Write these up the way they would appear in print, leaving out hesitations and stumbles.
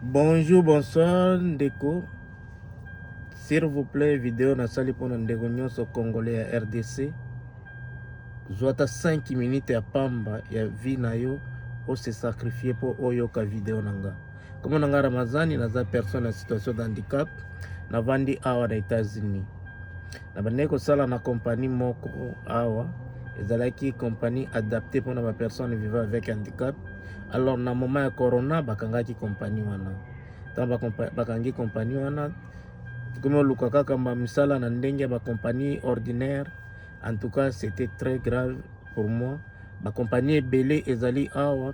Bonjour, bonsoir ndeko. S'il vous plaît, vidéo nasali mpona ndeko nyonso congolais ya RDC. Zwa ata 5 minutes ya pamba ya vie na yo ose sacrifier mpo oyoka video na nga. Kombo na nga Ramazani, naza personne ya situation d'handicap, navandi awa na États-Unis. Nabandaki kosala na compagnie moko awa, ezalaki compagnie adaptée mpona ba personnes vivant avec handicap. Alors na moment ya corona bakangaki compagnie wana. Ntango bakangi compagnie wana, tokomi oluka kaka misala na ndenge ya ba compagnie ordinaire. En tout cas, c'était très grave pour moi. Ba compagnie ebele ezali awa,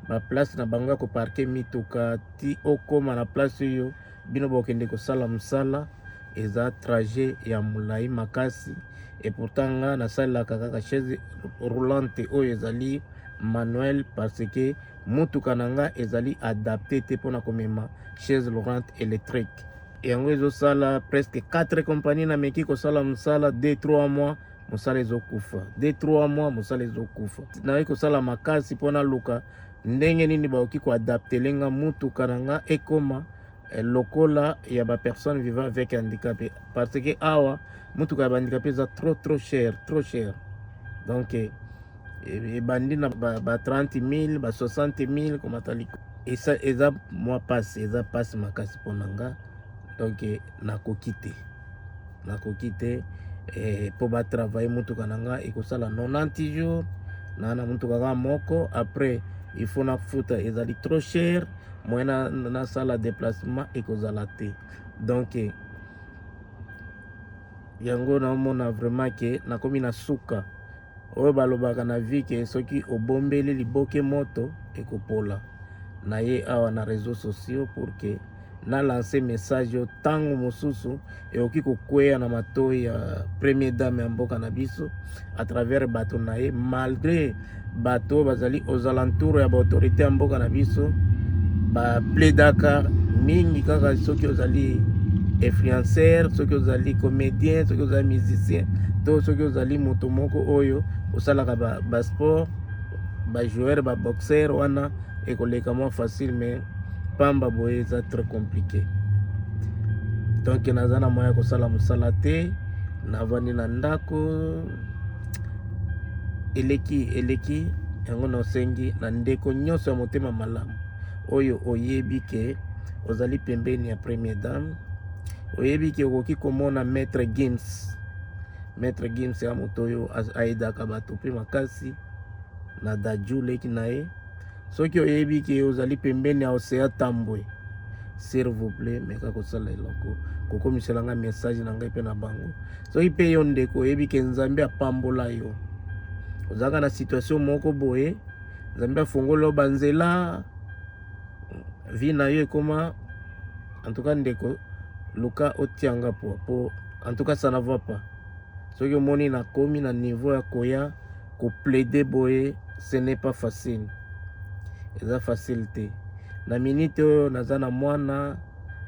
ba place na bango ya koparke mituka ti okóma na place oyo bino bokende kosala mosala eza trajet ya molai makasi. Et pourtant nga nasalelaka kaka chaise roulante oyo ezali manuel, parce que mutuka na nga ezali adapté te mpona komema chaise roulante électrique. Yango ezosala presque 4 compagnie nameki kosala mosala, 2 3 mois mosala ezokufa, 2 3 mois mosala ezokufa. Naye kosala makasi mpo naluka ndenge nini bakoki koadaptele nga mutuka na nga ekoma lokola ya bapersone vivant avec handicap, parce que awa mutuka ya bahandicapé eza trop trop cher, trop cher. Donc ebandi na ba 30 000, ba 60 000 komata liko. Eza mwa pasi, eza pasi makasi mpona nga. Donc nakoki te, nakoki te mpo batravaille mutuka na nga ekosala 90 jours na mutuka kaka moko. Après il faut nafuta, ezali trop cher, moyen nasala déplacement ekozala te. Donc yango naomona vraiment ke nakomi na suka. Oyo balobaka na vie ke soki obombeli liboke moto ekopola. Na ye awa na réseaux sociaux pour que na lance message oyo, ntango mosusu ekoki kokweya na matoi ya première dame ya mboka na biso à travers bato na ye. Malgré bato oyo bazali aux alentours ya baautorité ya mboka na biso baplaidaka mingi kaka soki ozali influenceur, soki ozali comédien, soki ozali musicien, to soki ozali moto moko oyo osalaka basport, ba bajoueur, baboxeur, wana ekoleka mwa facile, mais pamba boye eza très compliqué. Donc naza na moyen ya kosala mosala te, navandi na ndako, eleki eleki. Yango nasengi na ndeko nyonso ya motema malamu oyo oyebi ke ozali pembeni ya première dame, oyebi ke okoki komona Maître Gims. Maître Gims ya moto oyo ayedaka bato mpe makasi na Dadju leki na ye. Soki oyebi ke ozali pembeni ya Océan Tambwe, s'il vous plaît, meka kosala eloko kokomisela ngai message na ngai mpe na bango. Soki mpe yo ndeko oyebi ke Nzambe apambola yo, ozalaka na situation moko boye, Nzambe afongola yo banzela, vie na yo ekoma, en tout cas ndeko, luka otianga po en tout cas ça ne va pas. Soki omoni nakomi na niveau ya koya koplaide boye, ce n'est pas facile, eza facile te. Na minute oyo naza na mwana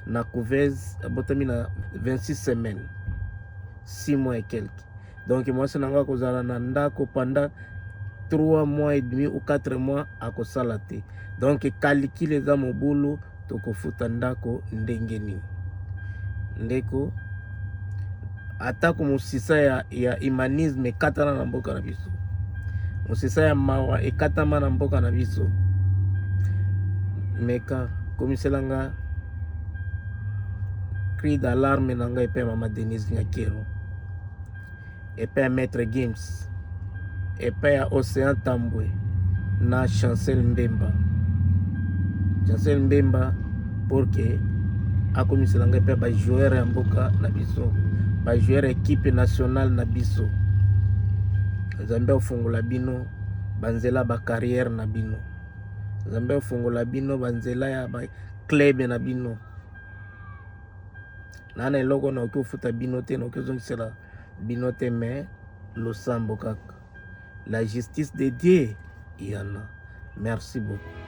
na couveuse, abotami na 26 semaines, 6 mois et quelque. Donc mwasi na ngai akozala na ndako pendant 3 mois et demi ou 4 mois, akosala te. Donc calcul eza mobulu, tokofuta ndako ndenge nini? Ndeko, atako mosisa ya humanisme ekatana na mboka na biso, mosisa ya mawa ekatama na mboka na biso, meka komisela nga cri d'alarme na ngai epai ya mama Denise Nyakero, epai ya Maître Gims, epai ya Océan Tambwe na Chancel Mbemba, Chancel Mbemba, pour que akomisela ngai mpe bajoueur ya mboka na biso, bajoueur ya équipe nationale na biso. Nzambe afungola bino banzela bacarrière na bino, Nzambe afungola bino banzela ya baclub na bino. Na eloko nakoki kofuta bino te, nakoki kozongisela bino te, mais losambo kaka. La justice de Dieu yana. Merci beaucoup.